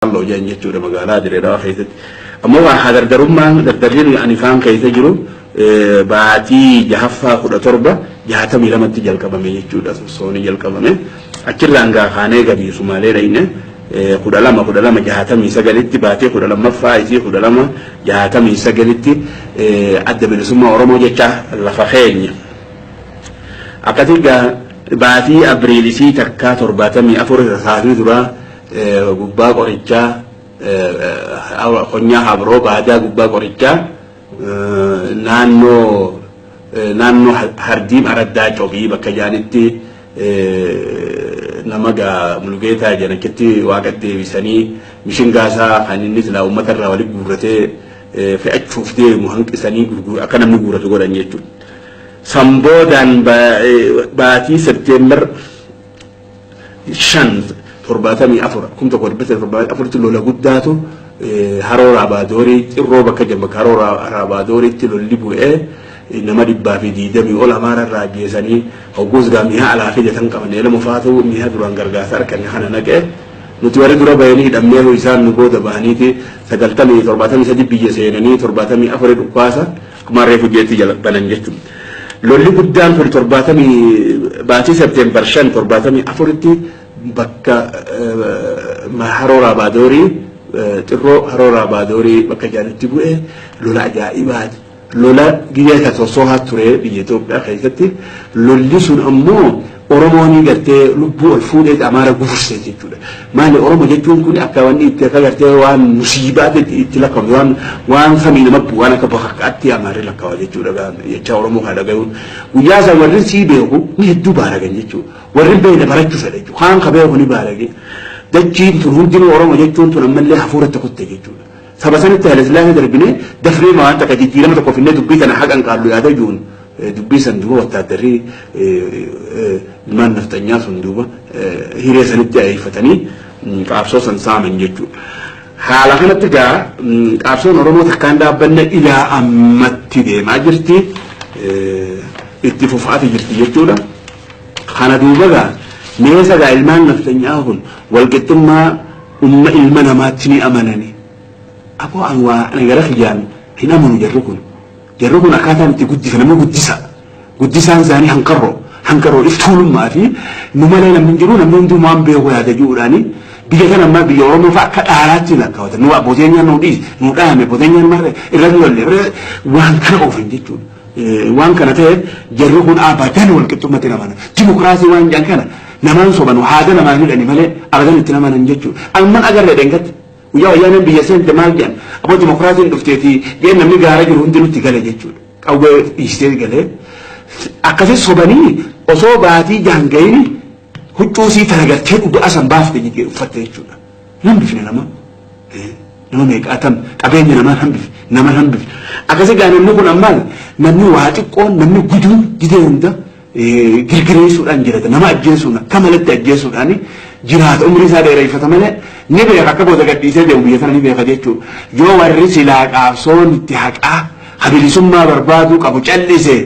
Qalloo jedhan jechuudha magaalaa Dirree Dhawaa keessatti. Ammoo waa dardarummaan dardarri ani faan keessa jiru baatii jahaffaa 1762tti jalqabame jechuudha, sossoonii jalqabame. Achirraan gaa kaanee gadi Sumaalee dhayne 12/12/69tti, baatii 12ffaa isii 1269tti Adda Bilisummaa Oromoo jecha lafa keenya. Akkasii gaa baatii Abriil isii takkaa 74 irra duraa gubbaa qorichaa, konyaa Habroo baadaa gubbaa qorichaa, naannoo Hardiim Araddaa Cobii bakka jaanitti nama gaa Mulugeetaa jedhan achitti waaqa deebisanii, mishingaasaa kan inni silaa uummata irraa walitti guurratee fe'achuuf deemu hanqisanii akka namni guurratu godhan jechuudha. Sanboodaan baatii Septeembar 5 74, 1974tti lola guddaatu Haroo Raabaadorii, Xirroo bakka jedhamu, bakka Haroo Raabadooriitti lolli bu'ee nama 120 ol Amaara irraa ajjeesanii. Hogguus gaa mi'a alaa fidatan qaban, eelama faatu mi'a duraan gargaarsa arganne kana naqee, nuti warri dura bahanii hidhamnee, isaan nu booda bahaniiti 90 73 biyya seenanii 74 dhukkaasa akkuma reefu jeetti jala banan jechuudha. Lolli guddaan kun 70, baatii Septeembar 5 74tti bakka Haroo Raabaadorii, Xirroo Haroo Raabaadorii bakka jaanitti bu'ee lola ajaa'ibaati. Lola giyya isa sossoohaa ture biyya Itoophiyaa keessatti. Lolli sun ammoo Oromoon gartee lubbuu ol fuudhee Amaara gufurse jechuudha. Maali, Oromoo jechuun kun akka wanni itti akka gartee waan musiibaa itti lakkaa'u, waan samii nama bu'u, waan akka bakakkaatti Amaarri lakkaa'a jechuudha jecha Oromoo kana dhagayuun. Guyyaa isaa warri sii beeku ni hedduu baaragan jechuudha. Warri beekne barachuu fedha jechuudha. Kaan ka beeku ni baarage. Dachiin tun hundinuu Oromoo jechuun tun ammallee hafuuratti kutte jechuudha. Saba sanitti Haile Sillaasee darbinee dafnee waan takka jijjiirama tokko finnee dubbii tana haqan qaallu yaada jiruun, dubbii san duuba wattaaddarri ilmaan nafxanyaa sun duuba hiree sanitti ayeeffatanii qaabsoo san saaman jechuudha. Haala kanatti gaa qaabsoon Oromoo takkaan dhaabbanne ilaa ammatti deemaa jirti. Itti fufaati jirti jechuudha. Kana duuba gaa meesa gaa ilmaan nafxanyaa kun walqixxummaa umma ilma namaatti ni amanani. Aboo, an waa ani gara kiyyaan hin amanu jarri kun. Jarri kun akkaataan itti guddisa namni guddisa. Guddisaan isaanii hanqarroo. Hanqarroo iftuulummaa fi nu malee namni hin jiru, namni hunduu waan beeku yaada jiruudhaani biyya kana ammaa biyya Oromoo fa'a akka dhaalaatti lakkaawatan. Nu abbooteen nu dhiis nu dhaame, abbooteen marre irra nu lolle waan kana oofan jechuudha. Waan kana ta'eef jarri kun abadan wal qixxummatti namana. Dimokiraasii waan jedhan kana namaan soban, haada namaan hidhani malee abadan itti namanan jechuudha. Amman agarree dhengatti. Guyyaa wayyaaneen biyya seente maal jedhan? Aboo, dimokiraasiin dhufteeti jeen, namni gaara jiru hundi nutti gale jechuudha. Qawwee dhiistee galee. Akkasii sobanii osoo baatii jahan gahini huccuu sii tana gartee dhugaa san baafte jechuudha, uffatte jechuudha. Hin hambifne nama. Nama meeqaatam qabeenya namaan hambifne, nama hambifne. Akkasii gaa namni kun ammaan namni waa xiqqoon namni guduun didee hunda girgireessuudhaan jiraata. Nama ajjeesuun akka malatti ajjeesuudhaan jiraata. Umrii isaa dheereffata malee ni beeka, akka booda gadhiisee deemu biyya kana ni beeka jechuudha. Yoo warri silaa qaabsoon itti haqaa habilisummaa barbaaduu qabu callise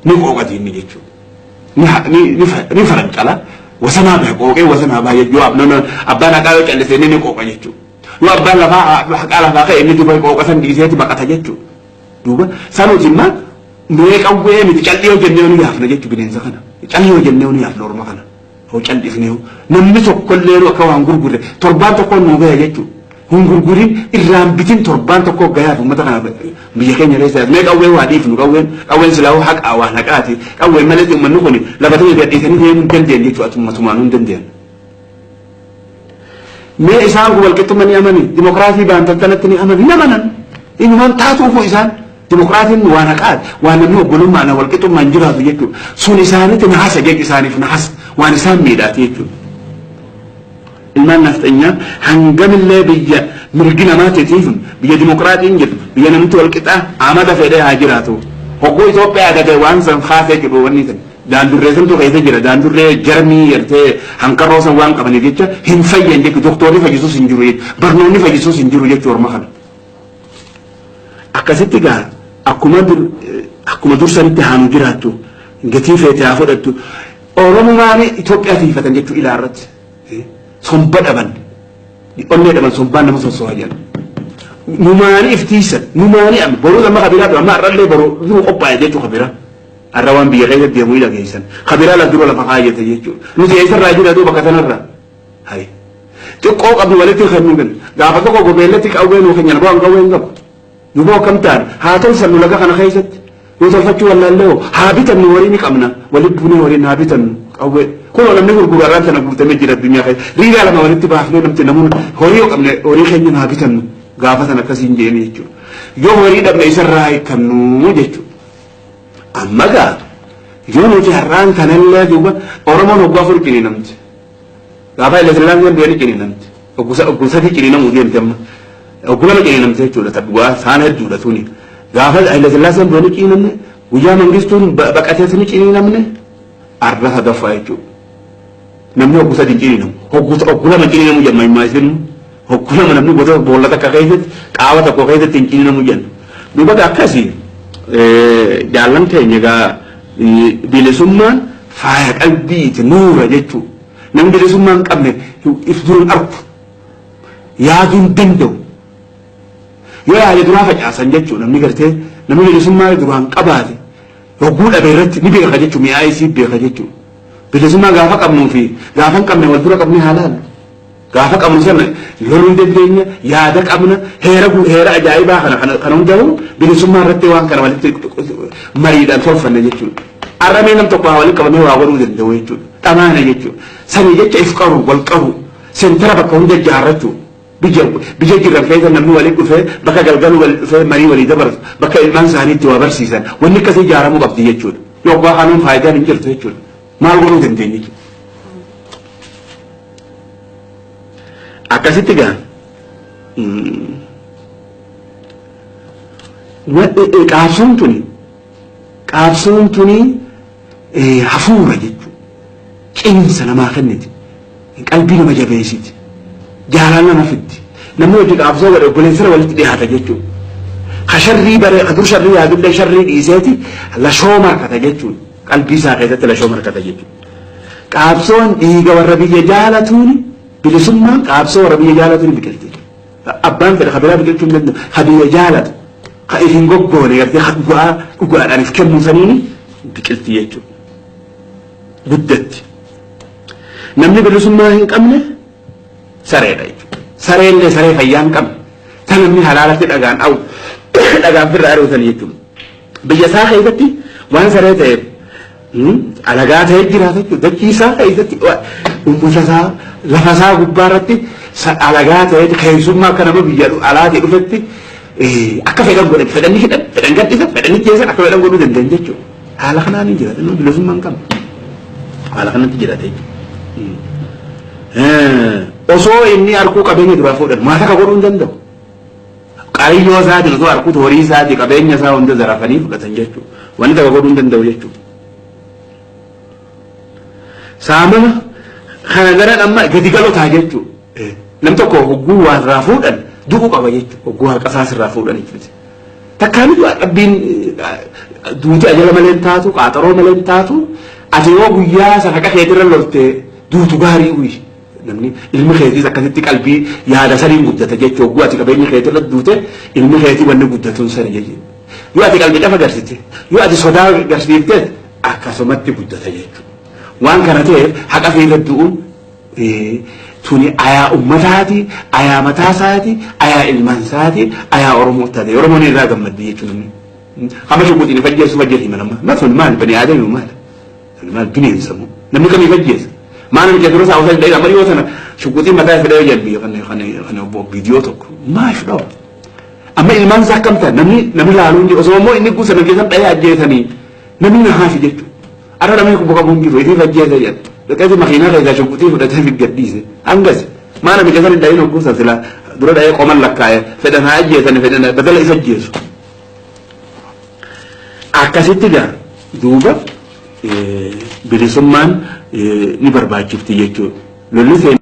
ni qooqati inni jechuudha. Ni farancala, wasanaa bahe, qooqee wasanaa bahe. Yoo abbaan haqaa yoo callise inni ni qooqa jechuudha. Yoo abbaan lafaa haqaa lafaa ka'e inni duba qooqa san dhiiseeti baqata jechuudha. Duuba sanuuti immoo mee qawwee miti, calli yoo jennee ni yaafna jechuudha bineensa kana. Calli yoo jennee ni yaafna orma kana. Hoo callisnee namni tokkollee akka waan gurgurre torbaan tokko nuu gahe jechuudha. Hin gurgurin, irraan bitin, torbaan tokko gahaaf uummata kana biyya keenya keessa. Mee qawwee waa dhiifnu, qawween silaa haqaa waan haqaati. Qawween malee uummanni kun lafa ta'e gadhiisanii deemuu hin dandeenye jechuudha, atummatumaan hin dandeenye. Mee isaan kun walqixxummaa ni amani, dimokiraasii baantan sanatti ni amani, hin amanan. Inumaan taatuufu isaan dimokiraasiin waan haqaati, waan namni obbolummaan walqixxummaan jiraatu jechuudha. Sun isaanitti nahasa jechuudha, isaaniif nahasa, waan isaan miidhaati jechuudha. Ilmaan nafxanyaa hangamillee biyya mirgi namaatiif, biyya dimokiraatiin jedhu, biyya namni walqixaa amata fedhee haa jiraatu. Hogguu Itoophiyaa agatee waan san kaasee jedhu wanni san. Daandurree santu keessa jira. Daandurree jarmii gartee hanqarroo san waan qabaniif jecha hin fayyan jechuudha. Doktorri fayyisuus hin jiru jechuudha. Barnoonni fayyisuus hin jiru jechuudha orma kana. Akkasitti gaa akkuma dursanitti haanu jiraattu, gatii feete haa fudhattu. Oromumaan Itoophiyaa tiifatan jechuu ilaa irratti. Somba dhaban. Onnee dhaban sombaan nama sossoha jedhan. Numaanii iftiisan numaanii amma boruu amma kabiraa amma har'allee boruu duru qophaa'e jechuu kabiraa. Har'a waan biyya keessa deemuu dhageessan. Kabiraa la dura lafa kaayyate jechuudha. Nuti eessarraa jira duuba bakka sanarraa. Hayi. Xiqqoo qabnu walitti kennuu kenna. Gaafa tokko gobeellatti qawwee nuu kennan bu'aan qawwee hin qabu. Duuba akkam ta'an haa tolfannu laga kana keessatti. Yoo tolfachuu wallaallee hoo haa bitannu horii ni qabna. Walitti buunee horiin haa bitannu qawwee. Kunoo namni gurguru har'aan sana guutamee jira addunyaa keessa. Riigaa lama walitti baafnee namti namuun horii yoo qabne horii keenya haa bitannu. Gaafa sana akkasiin jeeni jechuudha. Yoo horii dhabne isarraa hiikannu jechuudha. Amma gaa yoo nuti har'aan kanallee duuba Oromoon waggaa afur ciniinamti. Gaafa Haile Sillaaseen du'anii ciniinamti. Ogguu sadii ciniinamuu deemti amma. Ogguu lama ciniinamti jechuudha. Dhugaa saan hedduudha tuni. Gaafa Haile Sillaaseen du'anii ciniinamne guyyaa Mangistuun baqatees ni ciniinamne arra sadaffaa jechuudha. Namni ogguu sadii ciniinamu. Ogguu lama ciniinamu jenna himaa isin. Ogguu lama namni gosa boolla takka keessatti qaama tokko keessatti hin ciniinamu jenna. Duuba akkasii jaallan keenya egaa bilisummaan faaya qalbiiti nuura jechuudha. Namni bilisummaa hin qabne if dura hin argu. Yaaduu hin danda'u. Yoo yaade duraa facaasan jechuudha namni gartee namni bilisummaa duraan qabaate hogguu dhabe irratti ni beeka jechuudha mi'aa isii beeka jechuudha. Bilisummaa gaafa qabnuu fi gaafa hin qabne wal dura qabnee haa laallu. Gaafa qabnu sana loluu hin dandeenya, yaada qabna, heera heera ajaa'ibaa kana kana kana hundaa'u bilisummaa irratti waan kana walitti mariidhaan tolfanne jechuudha. Arramee nam tokko haa walitti qabamee waa godhuu danda'u jechuudha. Dhamaana jechuudha. Sanii jecha if qaru, wal qaru, sentara bakka hunda ijaarrachuu. Biyya biyya jiran keessa namni walitti dhufee bakka galgaluu walitti dhufee marii walii dabarsu bakka ilmaan isaanii itti waa barsiisan wanni akkasii ijaaramuu qabdi jechuudha. Yoo abbaa kanuun faayidaan hin jirtu jechuudha. Maal godhuu dandeenya jechuudha. Akkasitti gaa qaabsoon tuni qaabsoon tuni hafuura jechuudha. Qeensa namaa kenniti. Qalbii nama jabeessiti. Jaalala nama fiddi. Namni hojii qaabsoo godhe obboleessara walitti dhiyaata jechuudha. Ka sharrii bare ka dur sharrii yaadullee sharrii dhiiseeti lashoo markata jechuudha. Qalbii isaa keessatti lashoo markata jechuudha. Qaabsoon dhiiga warra biyya jaalatuuni bilisummaan qaabsoo warra biyya jaalatuuni biqilti. Abbaan fedhe ka biraa biqilchuu hin danda'u. Ka biyya jaalatu ka if hin goggoone gartee ka dhugaa dhugaadhaan if kennuu saniini biqilti jechuudha. Guddatti. Namni bilisummaa hin qabne sareedha jechuudha. Sareellee saree fayyaa hin qabne. Ta namni halaalatti dhagaan dha'u dhagaan firra ari'atan jechuudha. Biyya isaa keessatti waan saree ta'eef alagaa ta'ee jiraata jechuudha. Dachii isaa keessatti uummata isaa lafa isaa gubbaa irratti alagaa ta'ee keessummaa akka nama biyya alaatii dhufetti akka fedhan godhan fedhan ni hidhan fedhan gadhisan fedhan ni jeesan akka fedhan godhuu danda'an jechuudha. Haala kanaan hin jiraatan namni bilisummaa hin qabne. Haala kanatti jiraata jechuudha. Osoo inni arguu qabeenya duraa fuudhan maal akka godhuu hin danda'u. Qariyyoo isaatiin osoo arguu horii isaatii qabeenya isaa hunda zarafanii fudhatan jechuudha. Wanni takka godhuu hin danda'u jechuudha. Saamama kana daran amma gadi galotaa jechuudha. Nam tokko hogguu waa irraa fuudhan du'uu qaba jechuudha. Hogguu haqa isaas irraa fuudhan jechuudha. Takkaan du'a rabbiin duuti ajala malee hin taatu, qaaxaroo malee hin taatu. Ati yoo guyyaa san haqa keetirra lolte duutu gaarii uyi. Namni ilmi keetiis akkasitti qalbii yaada saniin guddata jechuudha. Hogguu ati qabeenya keetirra duute ilmi keetii wanni guddatuun sani jechuudha. Yoo ati qalbii cafa garsite, yoo ati sodaa garsiifte akkasumatti guddata jechuudha. Waan kana ta'eef haqa feerra du'uun tuni ayaa ummataati, ayaa mataa isaati, ayaa ilmaan isaati, ayaa Oromoo taate. Oromoon irraa gammaddi jechuudha namni. Hamma shuguxiin if ajjeesu ajjeesu hima nama. Ma tun maal bani aadami maal? Tun maal bineensa moo? Namni kamii if ajjeesa? Maal namni dura isaa osoo hin dha'in amma dhiyoo tana shuguxiin mataa if dha'ee jedhu biyya kana kana kana viidiyoo tokko. Maaf dhawa? Amma ilmaan isaa akkam ta'an namni namni laaluu hin jiru osoo immoo inni guusa namni keessan dha'ee ajjeesanii namni na haafi jechuudha. Arra namni kubba qabu hin jiru ifiif ajjeesa jedha. Dhaqeeti makiinaa keessaa shuguxii fudhatee fi gadhiise. Hangas maa namicha san hin dha'in hogguusa sila dura dha'ee qoman lakkaa'e fedhan haa ajjeesani fedhan badala isa ajjeesu. Akkasitti gaa duuba bilisummaan ni barbaachifti jechuudha. Lolli seenaa.